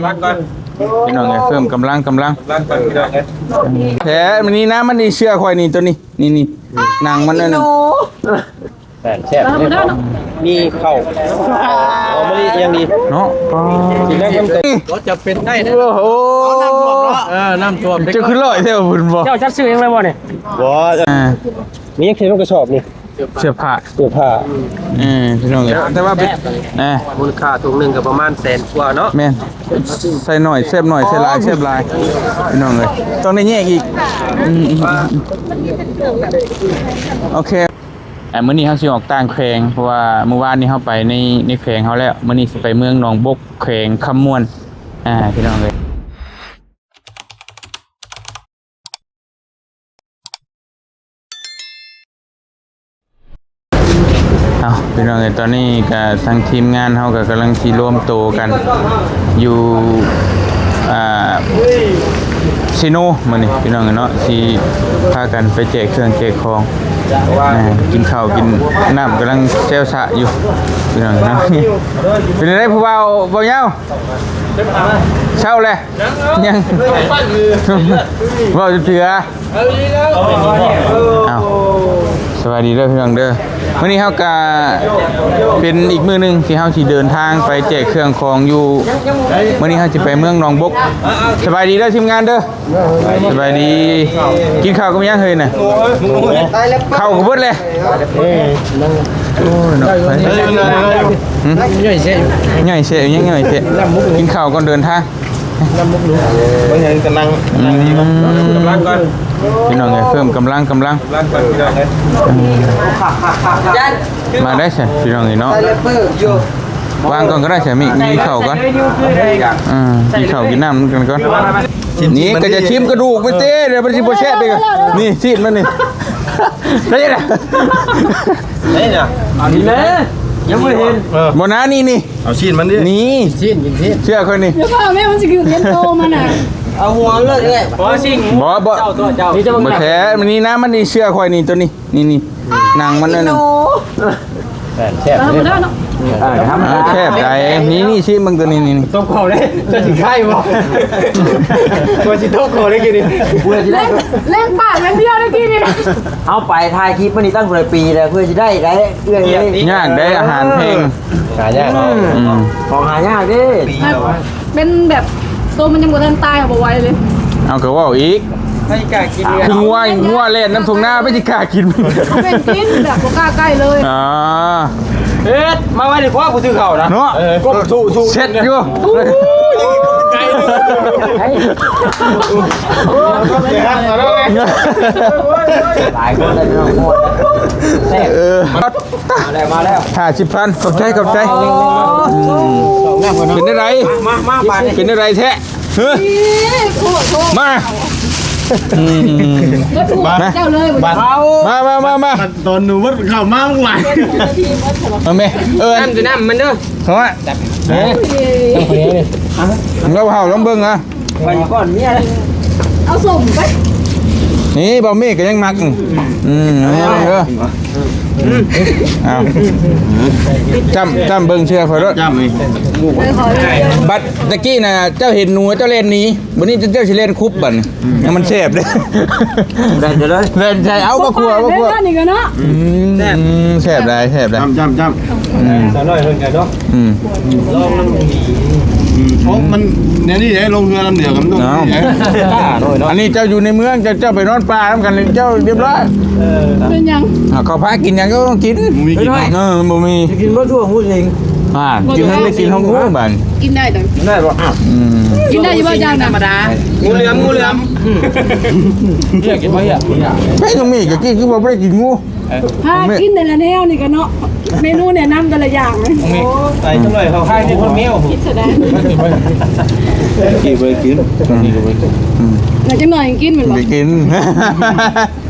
ລັງກ່ອນ ພີ່ນ້ອງເອີຍ ເພີ່ມກຳລັງ ກຳລັງ ກຳລັງກ່ອນ ພີ່ນ້ອງເອີຍ ແທ້ ມື້ນີ້ນະ ມັນນີ້ເຊື່ອຂ້ອຍນີ້ ໂຕນີ້ ນີ້ໆ ໜັງມັນນັ້ນ ແຊບ ແຊບ ມີເຂົ້າ ຫອມມະລິຢ່າງດີເນາະ ກິນໄດ້ນຳ ກໍຈະເປັນໄດ້ນະ ໂອ້ໂຫ ເອີ ນ້ຳຖ້ວມ ເຈົ້າຄືຫຼອຍແທ້ພຸ້ນບໍ່ ເຈົ້າຈັດຊື້ຫຍັງແລ້ວບໍ່ນີ້ ບໍ່ ອ່າ ມີຫຍັງເຕັມກະສອບນີ້ ເສື້ອຜ້າ ເສື້ອຜ້າ ເອີ ພີ່ນ້ອງເອີຍ ແຕ່ວ່າເປັນ ອ່າ ມູນຄ່າຖົງໜຶ່ງກໍປະມານແສນກວ່າເນາະ ແມ່ນ ໃສ່ໜ້ອຍແຊບໜ້ອຍ ໃສ່ຫຼາຍແຊບຫຼາຍ ພີ່ນ້ອງເອີຍ ຕ້ອງໄດ້ແຍກອີກ ອືມ ໂອເຄ ອ່າ ມື້ນີ້ເຮົາຊິອອກຕ່າງແຂວງ ເພາະວ່າມື້ວານນີ້ເຮົາໄປໃນ ໃນແຂວງເຮົາແລ້ວ ມື້ນີ້ຊິໄປເມືອງໜອງບົກ ແຂວງຄຳມ່ວນ ອ່າ ພີ່ນ້ອງເອີຍ. ເອົາ ພີ່ນ້ອງເອີຍ ຕອນນີ້ກະທາງທີມງານເຮົາກະກຳລັງຊິລວມໂຕກັນຢູ່ ອ່າ ເຊໂນ ມື້ນີ້ພີ່ນ້ອງເອີຍເນາະ ຊິພາກັນໄປແຈກເຄື່ອງແຈກຂອງ ອ່າ ກິນເຂົ້າກິນນ້ຳ ກຳລັງແຊວສະຢູ່ ພີ່ນ້ອງເອີຍເນາະ ເປັນໃດຜູ້ບ່າວ ບ່າວຍາວ ເຊົ້າແລ້ວ ຍັງ ເວົ້າເທື່ອ ເອົ້າ ສະບາຍດີເດີພີ່ນ້ອງເດີ ມື້ນີ້ເຮົາກະເປັນອີກມື້ໜຶ່ງທີ່ເຮົາຊິເດີນທາງໄປແຈກເຄື່ອງຂອງຢູ່ ມື້ນີ້ເຮົາຊິໄປເມືອງໜອງບົກ ສະບາຍດີເດີທີມງານເດີ ສະບາຍດີ ກິນເຂົ້າກັບຫຍັງເຮີ້ຍນະ ເຂົ້າກໍເບິດແລ້ວ ໂອ້ຍເນາະ ຫຶ ຍ່ອຍແຊະ ຍ່ອຍແຊະ ຍັງຍ່ອຍແຊະ ກິນເຂົ້າກ່ອນເດີນທາງ ນ້ຳມຸກ ເບິ່ງຫຍັງກຳລັງ ອືມ ກຳລັງກ່ອນ ພີ່ນ້ອງເອີຍ ເພີ່ມກຳລັງ ກຳລັງ ກຳລັງກ່ອນ ພີ່ນ້ອງເອີຍ ມາໄດ້ຊັ້ນ ພີ່ນ້ອງເອີຍເນາະ ວາງກ່ອນກໍໄດ້ຊັ້ນ ມີ ມີເຂົ້າກ່ອນ ອ່າ ກິນເຂົ້າກິນນ້ຳນຳກັນກ່ອນ ນີ້ກໍຈະຊິມກະດູກໄປເຕ້ ດຽວມັນຊິບໍ່ແຊບອີກ ນີ້ຊີ້ນມັນນີ້ ໄດ້ລະ ໄດ້ລະ ນີ້ແຫຼະ ຍັງບໍ່ເຫັນ ບໍ່ນະ ນີ້ ນີ້ ເອົາຊີ້ນມັນດິ ນີ້ຊີ້ນ ຊີ້ນ ເຊື່ອຂ້ອຍນີ້ ດຽວເອົາແມ່ ມັນຊິຄືເຫັນໂຕມັນນະ ເອົາຫົວເລີຍເອື້ອຍ ບໍ່ຊີ້ນ ບໍ່ ບໍ່ ເຈົ້າຕົວເຈົ້າ ບໍ່ແທ້ ມັນນີ້ນະ ມັນນີ້ເຊື່ອຂ້ອຍນີ້ ໂຕນີ້ ນີ້ໆ ໜັງມັນນັ້ນ ແຊບ ເອີ ທຳມະດາເນາະ ເອີ ທຳມະດາ ແຊບໃດ ນີ້ໆ ຊິເບິ່ງໂຕນີ້ ນີ້ໆ ຕົບເຂົ້າເດ້ ເຈົ້າຊິຂາຍບໍ່ ວ່າຊິຕົບເຂົ້າເດ້ກີ້ນີ້ ເພື່ອຊິໄດ້ ແລ່ນ ແລ່ນປາກຢ່າງດຽວເດ້ກີ້ນີ້ນະ ເຮົາໄປຖ່າຍຄລິບມານີ້ຕັ້ງຫຼາຍປີແລ້ວ ເພື່ອຊິໄດ້ ໄດ້ ເອື້ອຍເອີຍ ຍາກເດ້ອາຫານແພງ ຫາຍາກ ອືມ ຂອງຫາຍາກເດ້ ເປັນແບບໂຕມັນຍັງບໍ່ທັນຕາຍ ເຮົາບໍ່ໄຫວເລີຍ ເອົາ ກໍເວົ້າອີກ ໃຜຊິກ້າກິນ ຄືງົວ ງົວແລ່ນນຳທົ່ງນາ ໃຜຊິກ້າກິນ ເອົາແມ່ນກິນແບບບໍ່ກ້າໃກ້ເລີຍ ອ່າ ເຮັດ ມາໄວ້ດີກວ່າຜູ້ຊື້ເຂົ້ານະ ເນາະ ເອີ ກໍສູ້ໆ ເຊັດຢູ່ ຫຼາຍຄົນເລີຍພີ່ນ້ອງ ແຊບ ເອີ ມາແລ້ວ ມາແລ້ວ ຫ້າສິບພັນ ຂອບໃຈ ຂອບໃຈ ອໍ ອືມ ເປັນຈັ່ງໃດ ມາ ມາ ມາ ເປັນຈັ່ງໃດແທ້ ເຮີ້ຍ ນີ້ ໂອ້ໂຫ ມາ ອືມ ມາ ເຈົ້າເລີຍ ມາ ມາ ມາ ມາ ຕອນໜູເບິດເຂົ້າມາຫຼາຍ ເອົາແມ່ ເອີ ນ້ຳ ນ້ຳມັນເດີ ເຂົ້າມາ ເອີ ລອງເອົາ ລອງເບິ່ງນະ ໄປກ່ອນເມຍເລີຍ ເອົາສົ້ມໄປ ນີ້ ບ່າວເມກກໍຍັງມັກ ອືມ ເອົາເດີ ເອົາ ຈ້ຳ ຈ້ຳເບິ່ງເຊື່ອຂ້ອຍໂລດ ຈ້ຳນີ້ ບັດຕະກີ້ນະ ເຈົ້າເຫັນໜູ ເຈົ້າແລ່ນໜີ ບັດນີ້ເຈົ້າຊິແລ່ນຄຸບບັດນີ້ ອືມ ມັນແຊບເດ້ ແລ່ນໃສ່ເລີຍ ແລ່ນໃສ່ ເອົາ ມາຂົ້ວ ມາຂົ້ວ ນີ້ກໍເນາະ ອືມ ແຊບ ອືມ ແຊບຫຼາຍ ແຊບຫຼາຍ ຈ້ຳ ຈ້ຳ ຈ້ຳ ອືມ ສາວນ້ອຍເພິ່ນກໍເນາະ ອືມ ລອງນຳ ອືມ ໂອ້ ມັນແນວນີ້ເດ້ ລົງເຮືອລຳດຽວກັນ ເອົາ ອັນນີ້ເຈົ້າຢູ່ໃນເມືອງ ເຈົ້າ ເຈົ້າໄປນອນປ່ານຳກັນ ເຈົ້າລຽບຮ້ອຍ ເອີ ເປັນຫຍັງ ເຂົາພາກິນຫຍັງກໍຕ້ອງກິນ ບໍ່ມີກິນເນາະ ເອີ ມັນບໍ່ມີ ກິນບໍ່ທົ່ວຮູ້ເອງ ອ່າ ກິນໃຫ້ໄດ້ກິນເຮົາຮູ້ບາດ ກິນໄດ້ດອກ ກິນໄດ້ບໍ່ ອືມ ກິນໄດ້ຢູ່ບໍ່ ຢ່າງທຳມະດາ ງູເຫຼືອມ ງູເຫຼືອມ ອືມ ເຮັດກິນບໍ່ ເຮັດ ໃຫ້ຕ້ອງມີກໍກິນ ຄືວ່າບໍ່ໄດ້ກິນງູ ພາກິນແຕ່ລະແນວນີ້ກໍເນາະ ເມນູແນະນຳແຕ່ລະຢ່າງ ໂອ້ ໃສ່ຈັກໜ້ອຍ ເຂົາຂາຍໃນຄົນແມວ ຄິດຊະໄດ້ ກີ້ບໍ່ໄດ້ກິນ ອືມ ນີ້ກໍບໍ່ໄດ້ກິນ ອືມ ແລ້ວຈັກໜ້ອຍກິນແມ່ນບໍ່ ໄດ້ກິນ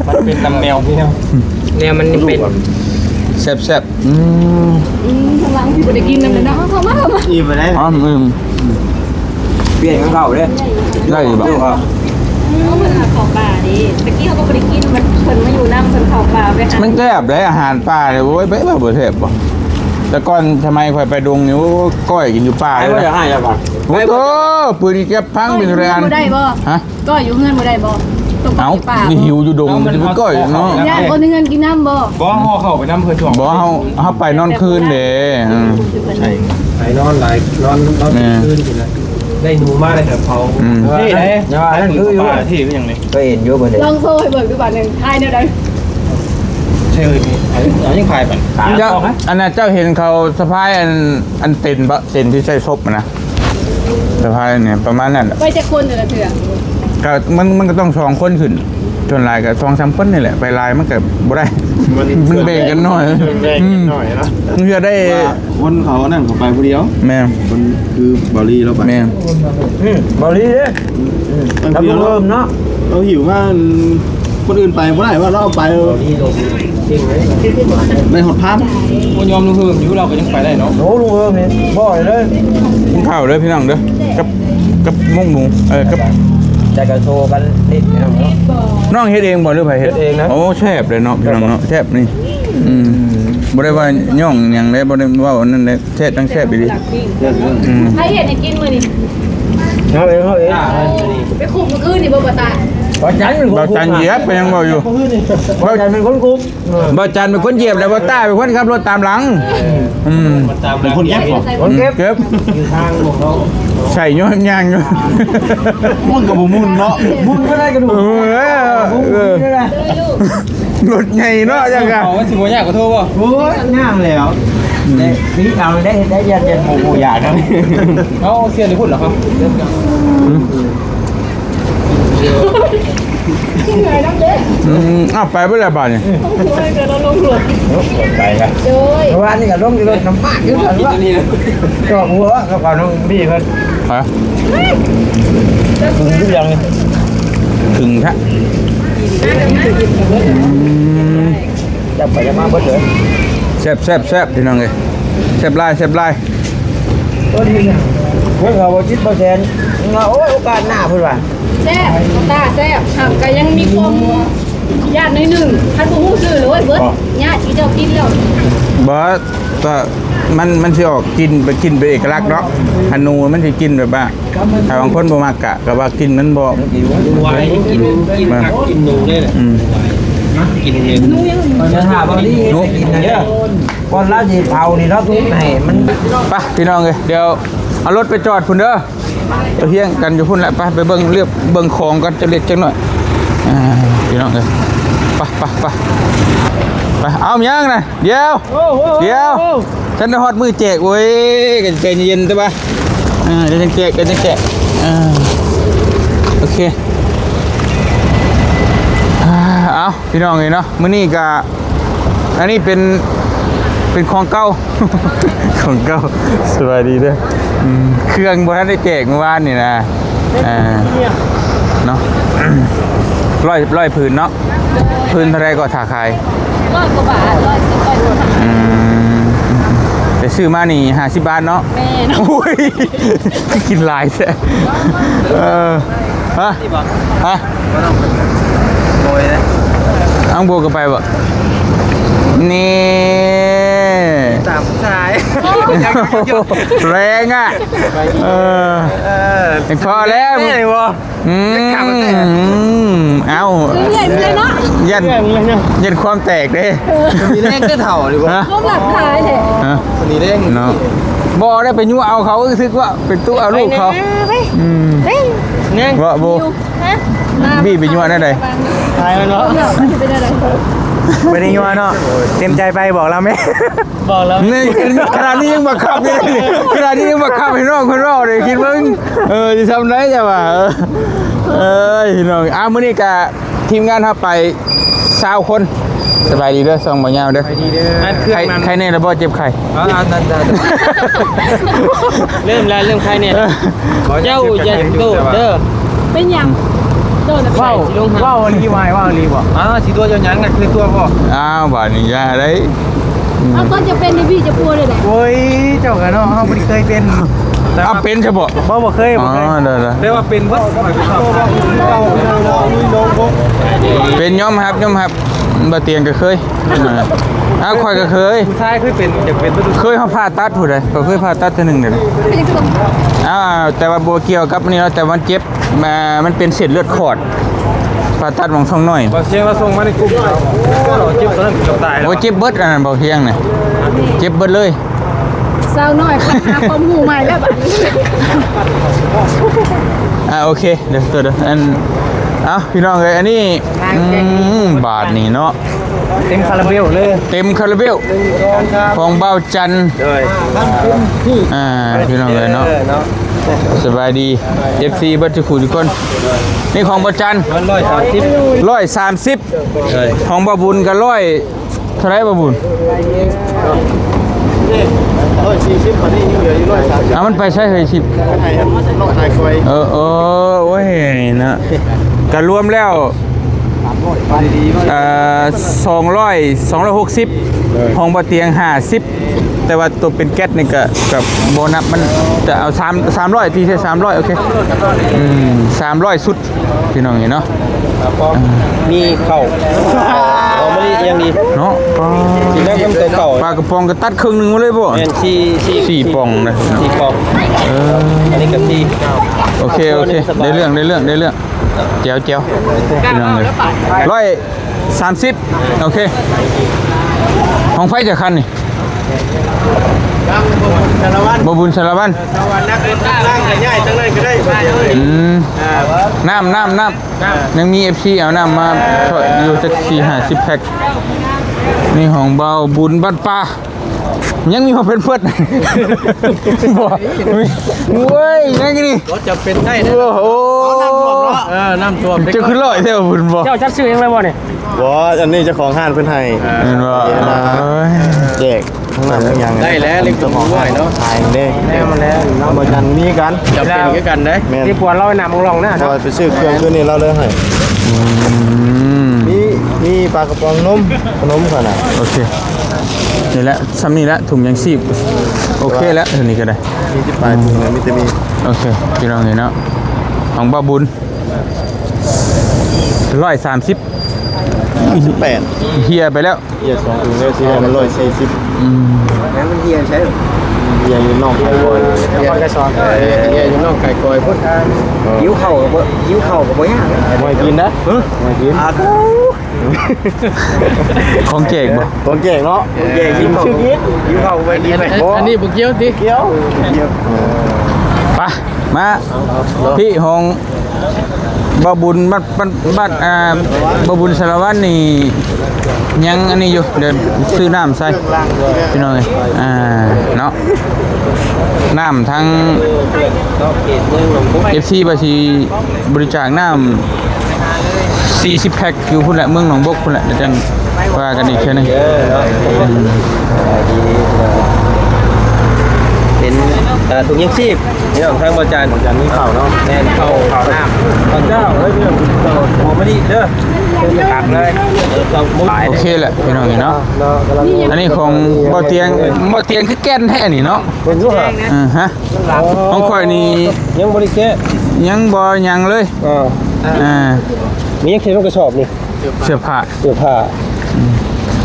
ມັນເປັນນ້ຳແມວ ແນວມັນເປັນ ແຊບໆ ອືມ ອືມ ຂ້າງຫຼັງທີ່ບໍ່ໄດ້ກິນນຳເນາະ ເຂົ້າມາ ເຂົ້າມາ ອີ່ມໄປໄດ້ ອໍ ອືມ ປ່ຽນກັບເຂົາເດ້ ໄດ້ຢູ່ບໍ່ ເອີ ເຂົາເຂົ້າປ່າເດ້ ຕະກີ້ເຮົາກໍບໍ່ໄດ້ກິນ ມັນ ເພິ່ນມາຢູ່ນຳ ເພິ່ນເຂົ້າປ່າໄປຫາ ມັນແຊບເດ້ ອາຫານປ່ານີ້ ໂອ້ຍ ໄປ ໄປ ບໍ່ແຊບບໍ່ ແຕ່ກ່ອນສະໄໝຂ້ອຍໄປດົງນີ້ ໂອ້ ກ້ອຍກິນຢູ່ປ່າເລີຍນະ. ໂອ້ໂຕ ປືນເກັບພັງເປັນແລນ ບໍ່ໄດ້ບໍ່? ຮະ? ກ້ອຍຢູ່ເຮືອນບໍ່ໄດ້ບໍ່? ເອົາ ໄປຫິວຢູ່ດົງ ຊິໄປກ້ອຍເນາະ. ຢ້ານຄົນໃນເຮືອນກິນນຳບໍ່? ບໍ່ ເຮົາເຂົ້າໄປນຳເພິ່ນຊ່ວງ ບໍ່ ເຮົາ ເຮົາໄປນອນຄືນເດ້. ເອີ ໃຊ່ ໄປນອນຫຼາຍ ນອນ ນອນຄືນຊິນະ. ໄດ້ໜູມາໄດ້ແຕ່ເຜົາ. ອືມ ເທ່ເດ້ ອັນນັ້ນຄືຢູ່ ເທ່ຄືຫຍັງນີ້ ເຫັນຢູ່ບໍ່ເດ້? ລອງໂຊໃຫ້ເບິ່ງດູບາດໜຶ່ງ ຖ່າຍແນວໃດ? ໃຊ່ເອີຍ ເອົາຍັງຖ່າຍໄປ. ອັນນັ້ນເຈົ້າເຫັນເຂົາສະພາຍອັນ ອັນເຕັນບໍ່? ເຕັນທີ່ໃສ່ສົບນະ ສະພາຍນີ້ປະມານນັ້ນ. ໄປຈັກຄົນແຕ່ລະເທື່ອ? ກໍມັນ ມັນກໍຕ້ອງສອງຄົນຂຶ້ນ ສ່ວນຫຼາຍກໍສອງສາມຄົນນີ້ແຫຼະ ໄປຫຼາຍມັນກໍບໍ່ໄດ້ ມັນແບ່ງກັນໜ້ອຍ ມັນແບ່ງກັນໜ້ອຍເນາະ. ອືມ ບາງເທື່ອໄດ້ ຄົນເຂົາອັນນັ້ນເຂົາໄປຜູ້ດຽວ. ແມ່ນ ຄົນຄືບາວລີລາວໄປ. ແມ່ນ ອືມ ບາວລີເດ້ ອືມ ບາງເທື່ອເນາະ ເຮົາຫິວມາ ຄົນອື່ນໄປບໍ່ໄດ້ວ່າ ລາວໄປ ບາວລີລົງເກັ່ງເລີຍ ໄດ້ຮອດພັນ. ບໍ່ຍອມລຸງເຮີມຢູ່ ລາວກໍຍັງໄປໄດ້ເນາະ. ໂອ້ ລຸງເຮີມນີ້ບໍ່ໄດ້ເລີຍ. ກິນເຂົ້າເດີພີ່ນ້ອງເດີ ກັບ ກັບໝົກໝູ ເອີ ກັບ ຈະກະໂຊກັນເລັກນ້ອຍເນາະ. ນ້ອງເຮັດເອງບໍ່ ຫຼືໃຜເຮັດ? ເຮັດເອງນະ. ໂອ້ ແຊບເລີຍເນາະ ພີ່ນ້ອງເນາະ ແຊບນີ້. ອືມ ອືມ ບໍ່ໄດ້ວ່າຍ້ອງຫຍັງເດ້ ບໍ່ໄດ້ເວົ້າອັນນັ້ນເດ້ ແຊບ ທັງແຊບອີ່ຫຼີ. ອືມ ໃຜເຮັດໃຫ້ກິນມື້ນີ້? ເຮົາເອງ ເຮົາເອງ. ໄປຄຸກມື້ຄືນນີ້ບໍ່ ບໍ່ຕາ? ບໍ່ຈັນ ບໍ່ຈັນຢຽບ ກໍຍັງເວົ້າຢູ່ ບໍ່ຈັນເປັນຄົນຄຸກ. ເອີ ບໍ່ຈັນເປັນຄົນຢຽບ ແລ້ວບໍ່ຕາເປັນຄົນຂັບລົດຕາມຫຼັງ. ອືມ ເປັນຄົນເກັບບໍ່? ຄົນເກັບ ເກັບ ຢູ່ທາງຂອງເຮົາ ໃສ່ຍ້ອນຍ່າງຢູ່. ມັນກໍບໍ່ໝຸ່ນເນາະ ໝຸ່ນກໍໄດ້ກະດູກ. ເອີ ເອີ ລົດໃຫຍ່ເນາະ ຈັ່ງກະ ເອົາ ມັນຊິບໍ່ຍາກກວ່າໂທບໍ່? ໂອ້ຍ ຍາກແລ້ວ. ອືມ ໄດ້ ເອົາໄດ້ ໄດ້ ຢ້ານ ຢ້ານໝູບໍ່ຢາກນະ. ເອົາ ເສຍຢູ່ພຸ້ນເຫຼືອ? ອືມ ອືມ ເອົາ ໄປເບິດແລ້ວບາດນີ້. ໄປລະ ໂດຍ ເມື່ອວານນີ້ກໍລົງຢູ່ລົດນ້ຳມັນຢູ່ຊັ້ນວະ ຈອກຫົວກັບເຂົານ້ອງບີເພິ່ນ. ຮະ? ເຖິງຢູ່ຍັງນີ້ ເຖິງແທ້. ອືມ ຈັບໄປຈັບມາເບິດເລີຍ. ແຊບໆໆ ພີ່ນ້ອງເອີຍ ແຊບຫຼາຍ ແຊບຫຼາຍ. ເພິ່ນວ່າບໍ່ຈິດບໍ່ແສນ ເພິ່ນວ່າ ໂອ້ຍ ໂອກາດໜ້າ ເພິ່ນວ່າ. ແຊບ ຕາແຊບ ຫາກກໍຍັງມີຄວາມຢ້ານໜ້ອຍໜຶ່ງ ຄັນບໍ່ຮູ້ຊື່ເລີຍເບິດ ຍາດທີ່ເຈົ້າກິນແລ້ວ. ບໍ່ ກໍມັນ ມັນຊິອອກກິ່ນ ເປັນກິ່ນເປັນເອກະລັກເນາະ. ອາ ໜູມັນຊິກິ່ນແບບວ່າ ຖ້າບາງຄົນບໍ່ມັກກະ ກະວ່າກິ່ນມັນບໍ່ ມັນຫິວ ກິນ ກິນຜັກກິນໜູເດ້. ອືມ ກິນເຫັນ ໜູ ກ່ອນລາວຊິເຜົານີ້ເນາະ ທຸບໃຫ້ມັນ. ໄປ ພີ່ນ້ອງເອີຍ ດຽວເອົາລົດໄປຈອດພຸ້ນເດີ ໄປຮຽງກັນຢູ່ພຸ້ນແຫຼະ. ໄປ ໄປເບິ່ງ ລຽບເບິ່ງຂອງກັນຈັກເລັກຈັກໜ້ອຍ. ອ່າ ພີ່ນ້ອງເອີຍ ໄປ ໄປ ໄປ ໄປ. ເອົາ ຍັງນະ ດຽວ ດຽວ ທັນໄດ້ຮອດມື້ແຈກ. ໂອ້ຍ ກໍໃຈເຢັນແຕ່ວ່າ ອ່າ ດຽວຈັ່ງແຈກ ດຽວຈັ່ງແຈກ. ອ່າ ໂອເຄ ອ່າ ເອົາ ພີ່ນ້ອງເອີຍເນາະ ມື້ນີ້ກໍ ອັນນີ້ເປັນ ເປັນຂອງເກົ່າ ຂອງເກົ່າ. ສະບາຍດີເດີ. ອືມ ເຄື່ອງບໍ່ທັນໄດ້ແຈກມື້ວານນີ້ນະ. ອ່າ ເນາະ ຮ້ອຍ ຮ້ອຍຜືນເນາະ. ຜືນເທົ່າໃດກໍຖ້າຂາຍ? ຮ້ອຍກວ່າບາດ ຮ້ອຍສິບ ຮ້ອຍກວ່າບາດ. ອືມ ແຕ່ຊື້ມານີ້ຫ້າສິບບາດເນາະ. ແມ່ນ. ໂອ້ຍ ກິນຫຼາຍແທ້. ເອີ ຮະ ນີ້ບໍ່? ຮະ ບໍ່ຕ້ອງໂດຍເດ້. ອັງໂບກໍໄປບໍ່? ນີ້ ຕາມຜູ້ຊາຍ ແຮງອ່ະ. ເອີ ເອີ ພໍແລ້ວ ແມ່ນບໍ່? ອືມ ເອົ້າ ເມື່ອຍ ເມື່ອຍເນາະ ຢ້ານ ຢ້ານຄວາມແຕກເດ້. ມີແຮງຄືເຖົ້ານີ້ບໍ່? ຄວາມຫຼັບຫຼາຍແທ້. ຮະ ມີແຮງເນາະ. ບໍ່ໄດ້ໄປຍົວະເອົາເຂົາ ຄືວ່າໄປຕຸເອົາລູກເຂົາ. ອືມ ແຮງ ບໍ່ ບໍ່ ບີໄປຍົວະແນວໃດ? ຕາຍແລ້ວເນາະ. ບໍ່ໄດ້ຍົວະເນາະ ເຕັມໃຈໄປ ບອກລາວແມ່. ບອກແລ້ວ ນີ້ ຂະໜາດນີ້ຍັງບັງຄັບເລີຍ ຂະໜາດນີ້ຍັງບັງຄັບໃຫ້ນ້ອງເພິ່ນເວົ້າເດ້ ຄິດເບິ່ງ. ເອີ ຊິຊ່ຳໃດ ເຈົ້າວ່າ. ເອີຍ ພີ່ນ້ອງ ອ່າ ມື້ນີ້ກະທີມງານເຮົາໄປຊາວຄົນ. ສະບາຍດີເດີ ຊ່ອງບໍ່ຍາວເດີ. ໄຂ້ ໄຂ້ແນ່ແລ້ວບໍ່? ເຈັບໄຂ້? ອ່າ ນັ້ນ ເລີ່ມແລ້ວ ເລີ່ມໄຂ້ແນ່ແລ້ວ. ເຈົ້າຢ່າໂດດເດີ. ເປັນຫຍັງ? ໂດດນະ ເວົ້າ ເວົ້າອີ່ຫຼີ ເວົ້າອີ່ຫຼີບໍ່? ອ້າວ ຊິຕົວະເຈົ້າຫຍັງນະ ຄືຕົວະບໍ່? ອ້າວ ບາດນີ້ຢ່າໄດ໋. ອືມ ເອົາ ຕອນຈະເປັນນີ້ພີ່ຈະປົວໄດ້ໃດ? ໂອ້ຍ ເຈົ້າກະເນາະ ເຮົາບໍ່ໄດ້ເຄີຍເປັນ. ເອົາ ເປັນຊະບໍ່? ບໍ່ ບໍ່ເຄີຍ ບໍ່ເຄີຍ. ອໍ ໂດຍໆ ແຕ່ວ່າເປັນເບິດ. ເປັນ ຍອມຮັບ ຍອມຮັບ. ບໍ່ຕຽງກໍເຄີຍ. ເອີ ອ້າວ ຂ້ອຍກໍເຄີຍ. ຜູ້ຊາຍເຄີຍເປັນ ຢາກເປັນ ເຄີຍເຮົາຜ່າຕັດຜູ້ໃດ ຂ້ອຍເຄີຍຜ່າຕັດເທື່ອໜຶ່ງເດ້. ອ່າ ແຕ່ວ່າບໍ່ກ່ຽວກັບອັນນີ້ແລ້ວ ແຕ່ມັນເຈັບ ມາ ມັນເປັນເສັ້ນເລືອດຂອດ ຜ່າຕັດໝ່ອງທ້ອງນ້ອຍ. ບໍ່ຕຽງລາວສົ່ງມາໃນກຸ່ມເຮົາ ເຈັບຕອນນັ້ນເກືອບຕາຍແລ້ວ. ໂອ້ ເຈັບເບິດ ອັນນັ້ນບໍ່ຕຽງນະ ເຈັບເບິດເລີຍ. ສາວນ້ອຍ ໄປຫາຄວາມຮູ້ໃໝ່ແລ້ວບັດນີ້. ອ່າ ໂອເຄ ເດີ ໂຕເດີ ອັນ ເອົ້າ ພີ່ນ້ອງເອີຍ ອັນນີ້ ອືມ ບາດນີ້ເນາະ ເຕັມຄາຣາເບວເລີຍ ເຕັມຄາຣາເບວ ຂອງບ່າວຈັນ. ໂດຍ ອ່າ ພີ່ນ້ອງເອີຍເນາະ ເອີ ເນາະ ສະບາຍດີ ເອັຟຊີ ເບິດທຸກຜູ້ທຸກຄົນ. ນີ້ຂອງບ່າວຈັນ ມັນຮ້ອຍສາມສິບ ຮ້ອຍສາມສິບ. ເອີ ຂອງບ່າວບຸນກໍຮ້ອຍ ເທົ່າໃດບ່າວບຸນ? ຮ້ອຍສີ່ສິບ ບັດນີ້ຍັງເຫຼືອຢູ່ຮ້ອຍສາມສິບ. ເອົາ ມັນໄປໃສເຮີ້ຍ ສິບ ໃຫ້ນ້ອງຂາຍກອຍ. ເອີ ເອີ ໂອ້ຍນະ ກະລວມແລ້ວ ເອີ ສອງຮ້ອຍ ສອງຮ້ອຍຫົກສິບ ຂອງບ່າວຕຽງຫ້າສິບ. ແຕ່ວ່າຕົວເປັນແກັດນີ້ກະ ກະບໍ່ນັບ ມັນຈະເອົາສາມ ສາມຮ້ອຍ ຕີໃສ່ສາມຮ້ອຍ. ໂອເຄ ອືມ ສາມຮ້ອຍຊຸດ ພີ່ນ້ອງເອີຍເນາະ. ແລ້ວກໍ ອ່າ ມີເຂົ້າຫອມມະລິຢ່າງດີເນາະ. ປາ ຊິແນະນຳໂຕເກົ່າ ປາກະປ໋ອງກໍຕັດເຄິ່ງໜຶ່ງມາເລີຍບໍ່? ແມ່ນ ສີ່ ສີ່ ສີ່ປ່ອງນະ ສີ່ປ່ອງ. ເອີ ອັນນີ້ກໍສີ່. ໂອເຄ ໂອເຄ ໄດ້ເລື່ອງ ໄດ້ເລື່ອງ ໄດ້ເລື່ອງ. ແຈວ ແຈວ ພີ່ນ້ອງເອີຍ ຮ້ອຍສາມສິບ. ໂອເຄ ຂອງໃຜຈັກຄັນນີ້? ບ່າວບຸນສາລະວັນ ບ່າວບຸນສາລະວັນ. ອືມ ນ້ຳ ນ້ຳ ນ້ຳ ຍັງມີເອັຟຊີເອົານ້ຳມາຊ່ອຍຢູ່ຈັກສີ່ຫ້າສິບແພັກ. ນີ້ຂອງບ່າວບຸນບ້ານປ່າ ຍັງມີມາເພິ່ນເພິ່ນ ບໍ່ ໂອ້ຍ ຍັງນີ້ ບໍ່ຈຳເປັນໄດ້ເດ້. ໂອ້ໂຫ ເອີ ນ້ຳຖ້ວມ ເຈົ້າຄືຮ້ອຍແທ້ບຸນບໍ່? ເຈົ້າຈັດຊື້ເອງເລີຍບໍ່ນີ້? ບໍ່ ອັນນີ້ເຈົ້າຂອງຮ້ານເພິ່ນໃຫ້ ແມ່ນບໍ່? ເອີ ແຈກທັງນ້ຳທັງຫຍັງ ໄດ້ແລ້ວ ເລັກນ້ອຍເນາະ ຂາຍເດ້. ແນວມາແລ້ວເນາະ ບໍ່ຈັນມີກັນ ຈຳເປັນຄືກັນເດ້. ແມ່ນ ດີກວ່າເຮົານຳລອງໜ້າເນາະ ໄປຊື້ເຄື່ອງຄືນີ້ລາວເລີຍໃຫ້. ອືມ ມີ ມີປາກະປ໋ອງ ນົມ ຂະໜົມຂະໜາດ. ໂອເຄ ນີ້ແຫຼະ ຊ່ຳນີ້ແຫຼະ ຖົງຍັງຊີບ. ໂອເຄແລ້ວ ອັນນີ້ກໍໄດ້ ມີສິບປາຍຖົງ ມີແຕ່ມີ. ໂອເຄ ພີ່ນ້ອງເອີຍເນາະ ຂອງບ່າວບຸນ ຮ້ອຍສາມສິບ ສິບແປດ ເຫ່ຍໄປແລ້ວ. ເຫ່ຍສອງຖົງແລ້ວ ທີ່ແຮກມັນຮ້ອຍສີ່ສິບ. ອືມ ແລ້ວມັນເຫ່ຍໃສ? ເຫ່ຍຢູ່ໜອງໄກ່ກອຍ ເຫ່ຍຢູ່ໜອງໄກ່ກອຍພຸ້ນ. ຫິວເຂົ້າກໍບໍ່ ຫິວເຂົ້າກໍບໍ່ຍາກ ບໍ່ໃຫ້ກິນນະ. ຮະ? ບໍ່ໃຫ້ກິນ. ຂອງແຈກບໍ່? ຂອງແຈກເນາະ ຂອງແຈກ. ຫິວເຂົ້າ ຫິວເຂົ້າໄວ້ກິນໄວ້. ອັນນີ້ບໍ່ກ່ຽວຕິ? ກ່ຽວ ໄປ ມາ ເອົາ ເອົາ ພີ່ ຫ້ອງບ່າວບຸນ ບັດ ບັດ ບັດ ອ່າ ບ່າວບຸນສາລະວັນນີ້ ຍັງອັນນີ້ຢູ່ ດຽວຊື້ນ້ຳໃສ່ ພີ່ນ້ອງເອີຍ. ອ່າ ເນາະ ນ້ຳທັງ ເອັຟຊີ ວ່າຊິບໍລິຈາກນ້ຳ ສີ່ສິບແພັກ ຢູ່ພຸ້ນແຫຼະ ເມືອງໜອງບົກພຸ້ນແຫຼະ ດຽວຈັ່ງວ່າກັນອີກເທື່ອໜຶ່ງ. ເປັນ ເອີ ຖົງຍັງຊີບ ພີ່ນ້ອງ ທາງບ່າວຈັນ ບ່າວຈັນມີເຂົ້າເນາະ. ແມ່ນ ເຂົ້າ ເຂົ້ານ້ຳ ເຂົ້າເຈົ້າເດີ ເຂົ້າຫອມມະລິເດີ ຕັກເລີຍ. ໂອເຄແຫຼະ ພີ່ນ້ອງເນາະ. ອັນນີ້ຂອງບ່າວຕຽງ ບ່າວຕຽງຄືແກ່ນແທ້ນີ້ເນາະ. ເບິ່ງດູຫະ. ເອີ ຮະ ຂອງຂ້ອຍນີ້ຍັງບໍ່ໄດ້ແກະ ຍັງບໍ່ຫຍັງເລີຍ. ເອີ ອ່າ ມີຫຍັງເຮັດໃນກະສອບນີ້? ເສື້ອຜ້າ ເສື້ອຜ້າ. ອືມ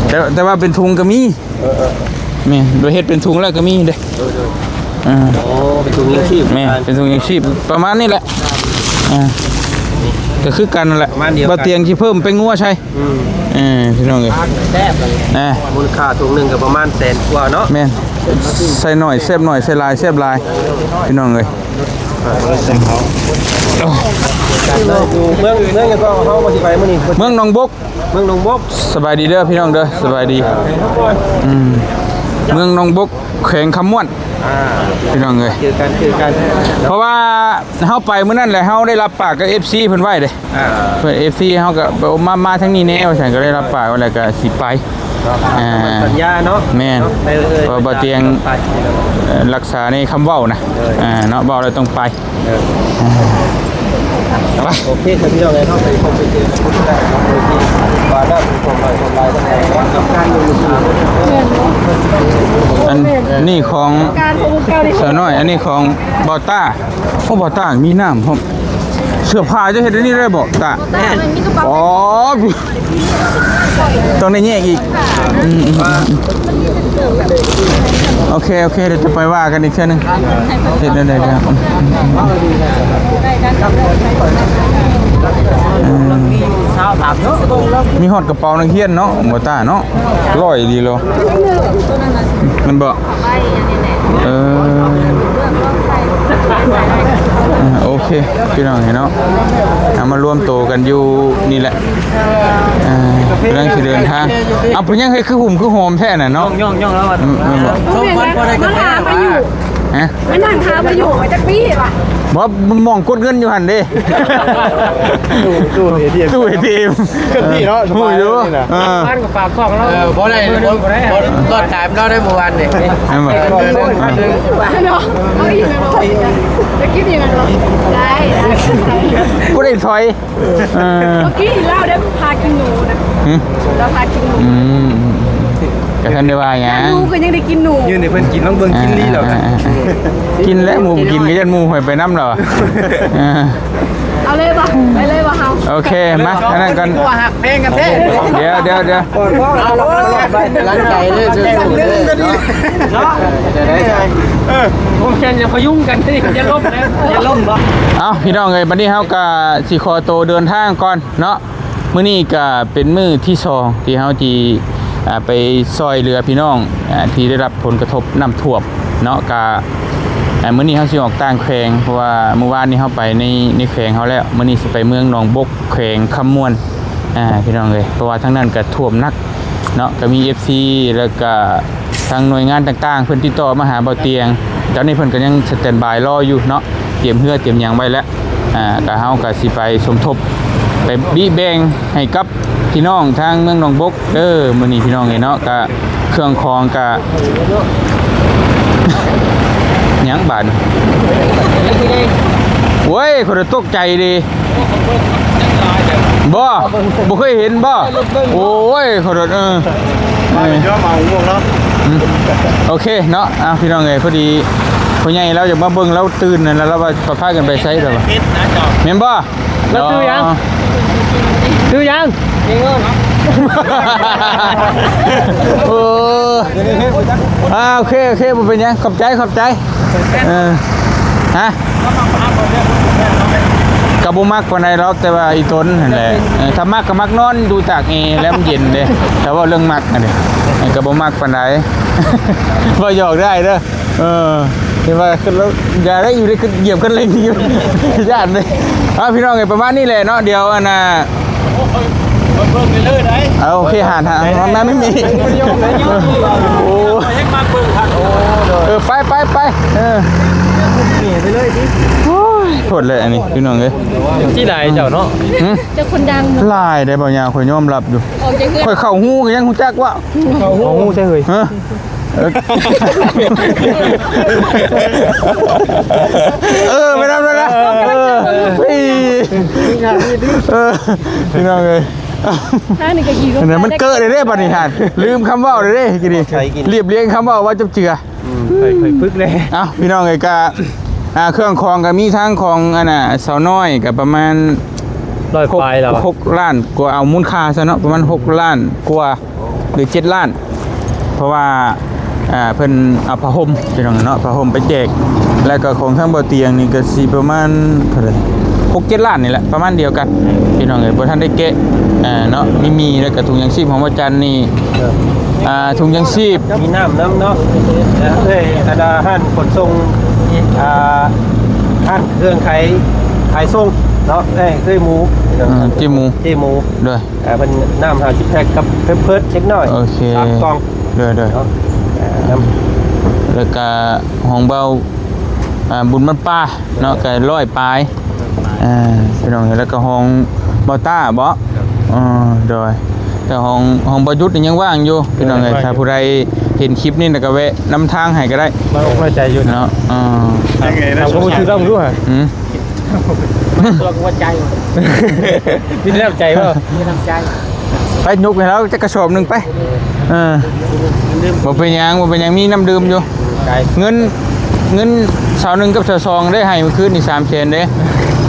ແຕ່ ແຕ່ວ່າເປັນຖົງກໍມີ. ເອີ ເອີ ແມ່ນ ໂດຍເຮັດເປັນຖົງແລ້ວກໍມີເດ້. ເອີ ເອີ ໂອ້ ເປັນຖົງຍັງຊີບ. ແມ່ນ ເປັນຖົງຍັງຊີບ ປະມານນີ້ແຫຼະ. ອ່າ ກໍຄືກັນນັ້ນແຫຼະ ປະມານດຽວກັນ. ບ່າວຕຽງຊິເພີ່ມແປ້ງນົວໃສ່. ອືມ ເອີ ພີ່ນ້ອງເອີຍ ແຊບເລີຍ. ອ່າ ມູນຄ່າຖົງໜຶ່ງກໍປະມານແສນກວ່າເນາະ. ແມ່ນ ໃສ່ໜ້ອຍແຊບໜ້ອຍ ໃສ່ຫຼາຍແຊບຫຼາຍ ພີ່ນ້ອງເອີຍ. ຢູ່ເມືອງ ເມືອງຫຍັງກໍ ເຮົາກໍຊິໄປມື້ນີ້? ເມືອງໜອງບົກ ເມືອງໜອງບົກ. ສະບາຍດີເດີພີ່ນ້ອງເດີ ສະບາຍດີ. ອືມ ເມືອງໜອງບົກ ແຂວງຄຳມ່ວນ. ອ່າ ພີ່ນ້ອງເອີຍ ຄືກັນ ຄືກັນ. ເພາະວ່າເຮົາໄປມື້ນັ້ນແຫຼະ ເຮົາໄດ້ຮັບປາກກັບເອັຟຊີເພິ່ນໄວ້ເດ້. ອ່າ ເພິ່ນ ເອັຟຊີ ເຮົາກໍມາ ມາທາງນີ້ແດ່ວ່າຊັ້ນ ກໍໄດ້ຮັບປາກໄວ້ແລ້ວກໍຊິໄປ. ອ່າ ສັນຍາເນາະ. ແມ່ນ ເພາະວ່າບ່າວຕຽງ ເອີ ລັກສາໃນຄຳເວົ້ານະ. ອ່າ ເນາະ ເວົ້າແລ້ວຕ້ອງໄປ. ເອີ ໄປ ໂອເຄ ພີ່ນ້ອງເອີຍ ເຮົາໄປພົບໄປເຈີກັນພຸ້ນກໍໄດ້ເນາະ. ໂອເຄ ວ່າແລ້ວຄວາມຫຼາຍ ຄວາມຫຼາຍ ອັນນີ້ຂອງສາວນ້ອຍ ອັນນີ້ຂອງບ່າວຕ້າ. ໂອ້ ບ່າວຕ້າມີນ້ຳພ້ອມ. ເສື້ອຜ້າເຈົ້າເຮັດອັນນີ້ໄດ້ບໍ່ ຕ້າ? ອໍ ມີກະເປົາ. ອໍ ມີ ຕ້ອງໄດ້ແຍກອີກ. ອືມໆໆ ໂອເຄ ໂອເຄ ດຽວຈະໄປວ່າກັນອີກເທື່ອໜຶ່ງ ເຮັດແນວໃດເດີ. ອືມໆ ອືມ ມີຮອດກະເປົານັກຮຽນເນາະ ບໍ່ຕ້າເນາະ ຫຼອຍດີໂລ ແມ່ນບໍ່? ເອີ ອ່າ ໂອເຄ ພີ່ນ້ອງເນາະ ເອົາມາລວມໂຕກັນຢູ່ນີ້ແຫຼະ ອ່າ ກຳລັງຊິເດີນທາງ. ເອົາ ເປັນຫຍັງ ເຮັດຄືຫຸ້ມຄືຫອມແທ້ນະເນາະ? ຍ່ອງໆ ແລ້ວວ່າ ອືມ ແມ່ນບໍ່? ມັນຫາໄປຢູ່ ຮະ? ມັນຫາໄປຢູ່ ຈັກປີລະ ບໍ່ ໝ່ອງກົດເງິນຢູ່ຫັ້ນເດ້ ຕູ້ ຕູ້ເອທີເອັມ ຕູ້ເອທີເອັມ ເຄື່ອນທີ່ເນາະ ສະບາຍເລີຍນະ ເອີ ບ້ານກໍຝາກຂອງລາວ ເອີ ບໍ່ໄດ້ ບໍ່ໄດ້ ບໍ່ລອດຕາຍນຳລາວໄດ້ມື້ວານນີ້ ແມ່ນບໍ່? ເອີ ເອີ ເນາະ ເອົາອີກແມ່ນບໍ່? ຈະກິນອີກແມ່ນບໍ່? ໄດ້ ໄດ້ ຜູ້ໃດຖອຍ? ເອີ ເມື່ອກີ້ລາວໄດ້ພາກິນໜູນະ ຫື? ລາວພາກິນໜູ ອືມ ກະທັນໄດ້ວ່າຫຍັງ ໜູກໍຍັງໄດ້ກິນໜູ ຍື່ນໃຫ້ເພິ່ນກິນ ລອງເບິ່ງກິນລີ້ແລ້ວ ອ່າໆໆ ກິນແລ້ວ ໝູກິນກໍຢ້ານໝູຂ້ອຍໄປນຳແລ້ວ ອ່າ ເອົາເລີຍບໍ່? ໄປເລີຍບໍ່ເຮົາ? ໂອເຄ ມາ ອັນນັ້ນກ່ອນ ວ່າຮັກແພງກັນແທ້ ດຽວໆໆ ກຳລັງໃຈເດີ ສູ້ໆເດີເນາະ ເອີ ຜົມແຄ່ນຢ່າພະຍຸງກັນ ຢ່າລົ້ມເດີ ຢ່າລົ້ມເນາະ. ເອົ້າ ພີ່ນ້ອງເອີຍ ບັດນີ້ເຮົາກໍຊິຂໍໂຕເດີນທາງກ່ອນເນາະ ມື້ນີ້ກໍເປັນມື້ທີສອງທີ່ເຮົາຊິ ອ່າ ໄປຊ່ອຍເຫຼືອພີ່ນ້ອງ ອ່າ ທີ່ໄດ້ຮັບຜົນກະທົບນ້ຳຖ້ວມເນາະ ກະ ອ່າ ມື້ນີ້ເຮົາຊິອອກຕ່າງແຂວງ ເພາະວ່າມື້ວານນີ້ເຮົາໄປໃນ ໃນແຂວງເຮົາແລ້ວ ມື້ນີ້ຊິໄປເມືອງໜອງບົກ ແຂວງຄຳມ່ວນ ອ່າ ພີ່ນ້ອງເອີຍ ເພາະວ່າທາງນັ້ນກະຖ້ວມໜັກເນາະ ກະມີເອັຟຊີ ແລ້ວກະ ທາງໜ່ວຍງານຕ່າງໆ ເພິ່ນຕິດຕໍ່ມາຫາບ່າວຕຽງ ຕອນນີ້ເພິ່ນກໍຍັງສະແຕນບາຍລໍຢູ່ເນາະ ຕຽມເຮືອຕຽມຫຍັງໄວ້ແລ້ວ ອ່າ ກໍເຮົາກໍຊິໄປສົມທົບ ໄປບິແບ່ງໃຫ້ກັບພີ່ນ້ອງທາງເມືອງໜອງບົກເດີ ມື້ນີ້ພີ່ນ້ອງເອີຍເນາະ ກໍເຄື່ອງຂອງກໍ ຫຍັງບາດນີ້ ໂອ້ຍ ຂ້ອຍຕົກໃຈເດ້. ບໍ່ ບໍ່ເຄີຍເຫັນບໍ່? ໂອ້ຍ ຂໍໂທດ ເອີ ມາເປັນຍ້ອນມາຫຸງເນາະ ອືມ ໂອເຄເນາະ ອ່າ ພີ່ນ້ອງເອີຍ ພໍດີພໍ່ໃຫຍ່ລາວຢາກມາເບິ່ງ ລາວຕື່ນນັ້ນ ລາວວ່າພາກັນໄປໃສແລ້ວ ແມ່ນບໍ່? ລາວຊື່ຫຍັງ? ຊື່ຫຍັງ? ໂອ້ ອ່າ ໂອເຄ ໂອເຄ ບໍ່ເປັນຫຍັງ ຂອບໃຈ ຂອບໃຈ ເອີ ຮະ ກໍບໍ່ມັກປານໃດດອກ ແຕ່ວ່າອີຕົນຫັ້ນແຫຼະ ເອີ ຖ້າມັກກໍມັກນອນຢູ່ຕາກແອແລ້ວມັນເຢັນເດ້ ຖ້າເວົ້າເລື່ອງມັກຫັ້ນເດ້ ກໍບໍ່ມັກປານໃດ ເວົ້າຫຍອກໄດ້ເດີ ເອີ ເຫັນວ່າຂຶ້ນແລ້ວ ຢ່າໄດ້ຢູ່ ໄດ້ຂຶ້ນຢຽບຄັນເລັ່ງຢູ່ ຢ້ານເດ້ ເອົາ ພີ່ນ້ອງເອີຍ ປະມານນີ້ແຫຼະເນາະ ດຽວອັນນ່າ ມາເບິ່ງເລີຍໄດ້ ເອົາ ໂອເຄ ຫາ ຫາ ຫ້ອງນ້ຳໄມ່ມີ ໂອ້ ເອີ ໄປ ໄປ ໄປ ເອີ ໂອ້ຍ ໂພດແຫຼະອັນນີ້ ພີ່ນ້ອງເອີຍ ທີ່ຫຼາຍເຈົ້າເນາະ ຫຶ? ເຈົ້າຄົນດັງ ຫຼາຍໄດ໋ ເບົາຍາ ຂ້ອຍຍອມຮັບຢູ່ ຂ້ອຍເຂົ້າຮູ້ກໍຍັງຮູ້ຈັກວ່າ ເຂົ້າຮູ້ໃຊ່ເຮີ້ຍ ຮະ? ເອີ ເອີ ແມ່ນແລ້ວ ແມ່ນແລ້ວ ເອີ ເອີ ພີ່ນ້ອງເອີຍ ທາງນີ້ກໍຂີ້ລົດ ອັນນັ້ນມັນເກີດເດ້ ບັດນີ້ຫັ້ນ ລືມຄຳເວົ້າເດ້ ກີ້ນີ້ ລຽບລຽງຄຳເວົ້າວ່າຈບເຈືອ ອືມ ຂ້ອຍ ຂ້ອຍຝຶກແດ່ ເອົ້າ ພີ່ນ້ອງເອີຍ ກະ ອ່າ ເຄື່ອງຂອງກໍມີທັງຂອງ ອັນນ່າ ສາວນ້ອຍກໍປະມານ ຮ້ອຍປາຍແລ້ວ ຫົກລ້ານກວ່າ ເອົາມູນຄ່າຊະເນາະ ປະມານຫົກລ້ານກວ່າ ຫຼື ເຈັດລ້ານ ເພາະວ່າ ອ່າ ເພິ່ນເອົາຜ້າຫົ່ມ ພີ່ນ້ອງເນາະ ຜ້າຫົ່ມໄປແຈກ ແລ້ວກໍຂອງທາງເບົາຕຽງນີ້ກໍຊິປະມານເທົ່າໃດ ຫົກເຈັດລ້ານນີ້ແຫຼະ ປະມານດຽວກັນ ພີ່ນ້ອງເອີຍ ບໍ່ທັນໄດ້ແກະ ອ່າ ເນາະ ມີໝີ່ ແລ້ວກໍຖົງຍາງຊີບຂອງເບົາຈັນນີ້ ອ່າ ຖົງຍາງຊີບ ມີນ້ຳນຳເນາະ ເອີຍ ອັນນ່າ ຮ້ານຂົນສົ່ງ ອ່າ ຮ້ານເຄື່ອງຂາຍ ຂາຍສົ່ງເນາະ ເອີຍ ເອື້ອຍໝູ ອ່າ ເຈ້ໝູ ເຈ້ໝູ ໂດຍ ອ່າ ເພິ່ນນ້ຳຫ້າສິບແພັກກັບເພິ່ນເພີດເລັກນ້ອຍ ໂອເຄ ສາມກ່ອງ ໂດຍໆ ເນາະ ອ່າ ນຳ ແລ້ວກະຂອງເບົາ ອ່າ ບຸນບ້ານປ່າເນາະ ກະຮ້ອຍປາຍ ອ່າ ພີ່ນ້ອງ ແລ້ວກະຂອງເບົາຕ້າບໍ? ເອີ ໂດຍ ແຕ່ຂອງ ຂອງບໍ່ຢຸດນີ້ຍັງວ່າງຢູ່ ພີ່ນ້ອງເອີຍ ຖ້າຜູ້ໃດເຫັນຄລິບນີ້ແລ້ວກະແວະນຳທາງໃຫ້ກະໄດ້ ມາອົກມາໃຈຢູ່ເນາະ ເອີ ຍັງໄງນະ ເອົາ ກໍບໍ່ຊື່ຕ້ອງຮູ້ຫະ ອືມ ຕົວກວ່າໃຈ ມີແລ້ວໃຈບໍ່? ມີນ້ຳໃຈ ໄປຍົກໃຫ້ລາວຈັກກະສອບໜຶ່ງໄປ ເອີ ບໍ່ເປັນຫຍັງ ບໍ່ເປັນຫຍັງ ມີນ້ຳດື່ມຢູ່ ເງິນ ເງິນສາວໜຶ່ງກັບສາວສອງໄດ້ໃຫ້ມື້ຄືນນີ້ສາມແສນເດ້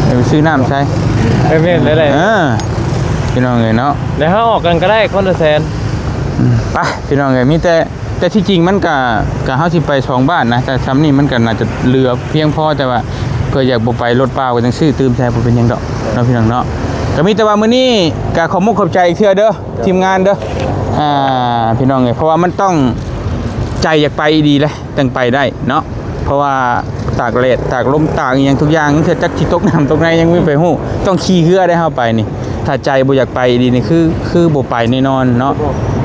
ເອີ ຊື້ນ້ຳໃສ່ ເອີ ແມ່ນແລ້ວແຫຼະ ເອີ ພີ່ນ້ອງເອີຍເນາະ ແລ້ວເຮົາອອກກັນກໍໄດ້ຄົນລະແສນ ອືມ ໄປພີ່ນ້ອງເອີຍ ມີແຕ່ ແຕ່ທີ່ຈິງມັນກະ ກະເຮົາຊິໄປສອງບ້ານນະ ແຕ່ຊ່ຳນີ້ມັນກະໜ້າຈະເຫຼືອພຽງພໍ ແຕ່ວ່າເພື່ອຢາກບໍ່ໄປລົດເປົ່າກໍຈັ່ງຊື້ຕື່ມໃສ່ ບໍ່ເປັນຫຍັງດອກເນາະພີ່ນ້ອງເນາະ ກໍມີແຕ່ວ່າມື້ນີ້ກະຂອບມຸກຂອບໃຈອີກເທື່ອເດີ ທີມງານເດີ ອ່າ ພີ່ນ້ອງເອີຍ ເພາະວ່າມັນຕ້ອງໃຈຢາກໄປອີ່ຫຼີແຫຼະ ຈັ່ງໄປໄດ້ເນາະ ເພາະວ່າຕາກແດດ ຕາກລົມ ຕາກອີ່ຫຍັງທຸກຢ່າງ ເທື່ອຈັກຊິຕົກນ້ຳຕົກໃນ ຍັງມີໃຜຮູ້ ຕ້ອງຂີ່ເຮືອໄດ້ເຮົາໄປນີ້ ຖ້າໃຈບໍ່ຢາກໄປອີ່ຫຼີນີ້ ຄື ຄືບໍ່ໄປແນ່ນອນເນາະ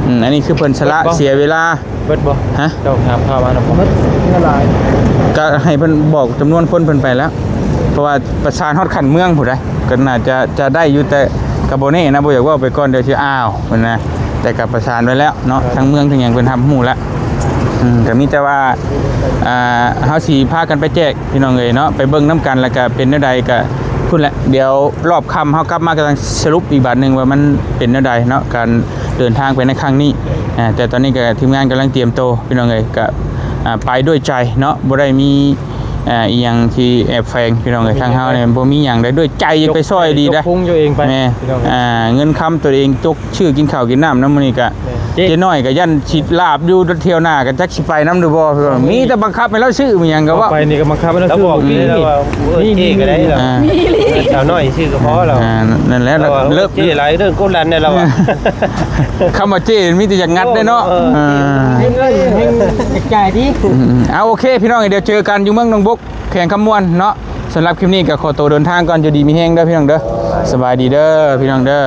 ອືມ ອັນນີ້ຄືເພິ່ນສະຫຼະ ເບິດບໍ່? ເສຍເວລາ ເບິດບໍ່? ຮະ? ເຈົ້າຖາມຂ່າວມານຳບໍ່? ເບິດ ເຮືອຫຼາຍ ກໍໃຫ້ເພິ່ນບອກຈຳນວນຄົນເພິ່ນໄປແລ້ວ ເພາະວ່າປະສານຮອດຂັ້ນເມືອງພຸ້ນໃດ໋ ກໍໜ້າຈະ ຈະໄດ້ຢູ່ ແຕ່ກໍບໍ່ແນ່ນະ ບໍ່ຢາກເວົ້າໄປກ່ອນ ດຽວຊິ ອ້າວ ເພິ່ນນະ ແຕ່ກໍປະສານໄວ້ແລ້ວເນາະ ທາງເມືອງທາງຫຍັງເພິ່ນຮັບຮູ້ແລ້ວ ອືມ ກໍມີແຕ່ວ່າ ອ່າ ເຮົາຊິພາກັນໄປແຈກພີ່ນ້ອງເອີຍເນາະ ໄປເບິ່ງນຳກັນ ແລ້ວກໍເປັນແນວໃດກໍພຸ້ນແຫຼະ ດຽວຮອບຄ່ຳເຮົາກັບມາກຳລັງສະຫຼຸບອີກບາດໜຶ່ງວ່າມັນເປັນແນວໃດເນາະ ການເດີນທາງໄປໃນຄັ້ງນີ້ ອ່າ ແຕ່ຕອນນີ້ກໍທີມງານກຳລັງຕຽມໂຕພີ່ນ້ອງເອີຍ ກໍ ອ່າ ໄປດ້ວຍໃຈເນາະ ບໍ່ໄດ້ມີ ອ່າ ອີ່ຫຍັງທີ່ແອບແຝງພີ່ນ້ອງເອີຍ ທາງເຮົານີ້ບໍ່ມີຫຍັງໃດ ດ້ວຍໃຈຢາກໄປຊ່ອຍອີ່ຫຼີ ຍົກ ໃດ ພຸງຕົວເອງໄປ ແມ່ນ ພີ່ນ້ອງເອີຍ ອ່າ ເງິນຄຳຕົວເອງຕົກ ຊື້ກິນເຂົ້າກິນນ້ຳນຳມື້ນີ້ກະ ເອ ເຈນ້ອຍກະຢ້ານຊິລາບຢູ່ ແລ້ວທ່ຽວໜ້າກະຈັກຊິໄປນຳຫຼືບໍ່ ມີແຕ່ບັງຄັບໃຫ້ລາວຊື້ ມີຫຍັງກະເວົ້າ ໄປນີ້ກະບັງຄັບໃຫ້ລາວຊື້ ບອກນີ້ລາວວ່າ ເອີ ເຈກະໄດ້ລາວ ມີ ມີ ສາວນ້ອຍຊື້ກະພໍລາວ ອ່າ ນັ້ນແຫຼະ ເອີ ເລີກ ເຈຫຼາຍເລື່ອງກົດດັນແດ່ລາວວ່າ ຄຳວ່າເຈມີແຕ່ຢາກງັດເດ້ເນາະ ເອີ ເອີ ໃຫ້ເງິນໃຫ້ຈ່າຍຕິ ອືມ ເອົາ ໂອເຄ ພີ່ນ້ອງ ດຽວເຈີກັນຢູ່ເມືອງໜອງບົກ ແຂວງຄຳມ່ວນເນາະ ສຳລັບຄລິບນີ້ກໍຂໍໂຕເດີນທາງກ່ອນ ຢູ່ດີມີແຮງເດີພີ່ນ້ອງເດີ ສະບາຍດີເດີພີ່ນ້ອງເດີ.